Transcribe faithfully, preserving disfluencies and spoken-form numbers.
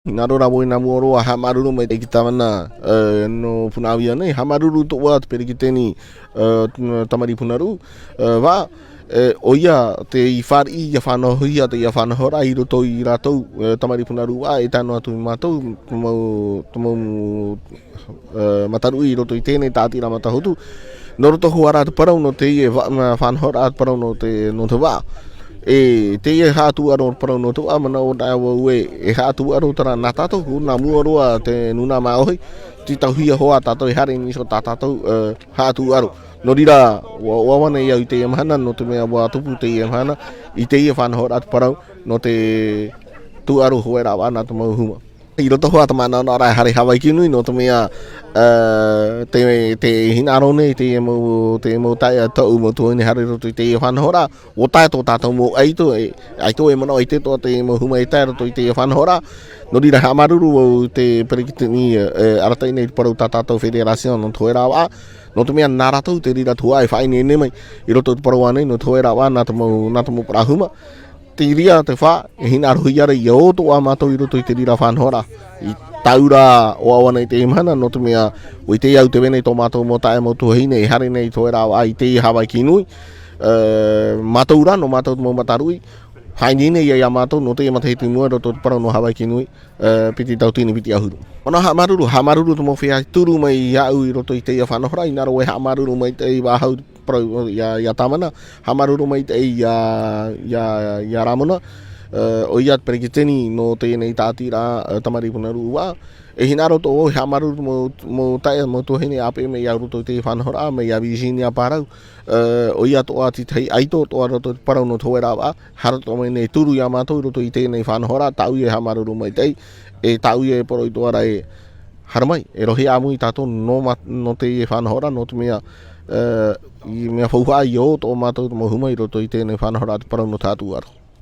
Nā reira vau i nā mua roa, haʻamāuruuru mai i te tāvana, ā, nō Punaʻauia nei, haʻamāuruuru atoʻa te peretiteni, ā, Tamari Punaruʻu, ā, vā, ā, ʻoia tei fāriʻi ʻia faʻanahohia teie faʻanahoraʻa i roto ia rātou, ā, Tamari Punaruʻu vā, e tae noa atu ia mātou, te mau, te mau, ā, mataruʻi i roto i teie nei tāʻatiraʻa matahotu. Nō roto hoʻi rā te parau nō teie va-, ma-, faʻanahoraʻa te parau nō te, nō te vaʻa. E teie haʻatūʻaro parau nō te vaʻa, manaʻo atoʻa vau ē, e haʻatūʻaro terā nā tātou, nā mua roa te nūnaʻa māʻohi, tītauhia hoʻi tātou e haere i niʻa i tā tātou, ā, haʻatūʻaro. Nō reira, ʻua, ʻua ʻoaʻoa nei au i teie mahana, nō te mea ʻua tupu teie mahana, i teie faʻanahoraʻa te parau, nō te tūʻaro hoʻi rā vā nā te mau huma. I roto hoʻi te manaʻonaʻoraʻa e haere Havaiki Nui, nō te mea, ā, te, te hinaʻaro nei, teie mau, teie mau taeaʻe, tōʻu mau tuahine e haere i roto i teie faʻanahoraʻa, ʻua tae tō tātou mau ʻaito, e, ʻaito e manaʻo ʻaita atoʻa teie mau huma e tae i roto i teie faʻanahoraʻa. Nō reira, haʻamāuruuru vau i te peretiteni, ā, e arataʻi nei te parau tā tātou fédération nō te hōʻē rā vaʻa, nō te mea nā rātou te reira atoʻa e faʻaineine mai, i roto i te parau ānei, nō te hōʻē rā vaʻa, nā te mau, nā te mau parau huma. Te reira te fā, e hinaʻarohia ra ʻia ō atoʻa mātou i roto i te reira faʻanahoraʻa. I tāʻu rā ʻoaʻoa nei i teie mahana, nō te mea, ʻua ʻite au tē vai nei tō mātou mau taeaʻe mau tuahine, e haere nei i te hōʻē rā vaʻa i teie Havaiki Nui. Ā, mātou rā, nō mātou te mau mataruʻi, faʻaineine ia, ia mātou, nō teie matahiti i mua i roto i te parau nō Havaiki Nui, ā, piti tauatini piti ʻahuru. Manaʻo haʻamāuruuru, haʻamāuruuru te mau feiā i turu mai iāʻu i roto i teie faʻanahoraʻa, hinaʻaro e haʻamāuruuru maitaʻi vau, parau, ia, ia Tāvana, haʻamāuruuru maitaʻi ia, ia, ia Rāmona, ā, ʻoia te peretiteni nō teie nei tāʻatiraʻa, ā, Tamari Punaruʻu vā. E hinaʻaro atoʻa vau e haʻamāuruuru mau, mau taeaʻe, mau tuahine ʻāpeʻe mai iāʻu i roto i teie faʻanahoraʻa, mai iā Virginia Parau, ā, ʻoia atoʻa te tahi ʻaito atoʻa i roto i te parau nō te hōʻē rā vaʻa, haere atoʻa mai nei e turu ia mātou i roto i teie nei faʻanahoraʻa, tāʻu ia e haʻamāuruuru maitaʻi, e tāʻu ia e poroʻi atoʻa ra ē, haere mai, e rohi ʻāmui tātou nō mā-, nō teie faʻanahoraʻa, nō te mea, ā, i mea faufaʻa ʻia ō atoʻa mātou te mau huma i roto i teie nei faʻanahoraʻa te parau nō te haʻatūʻaro.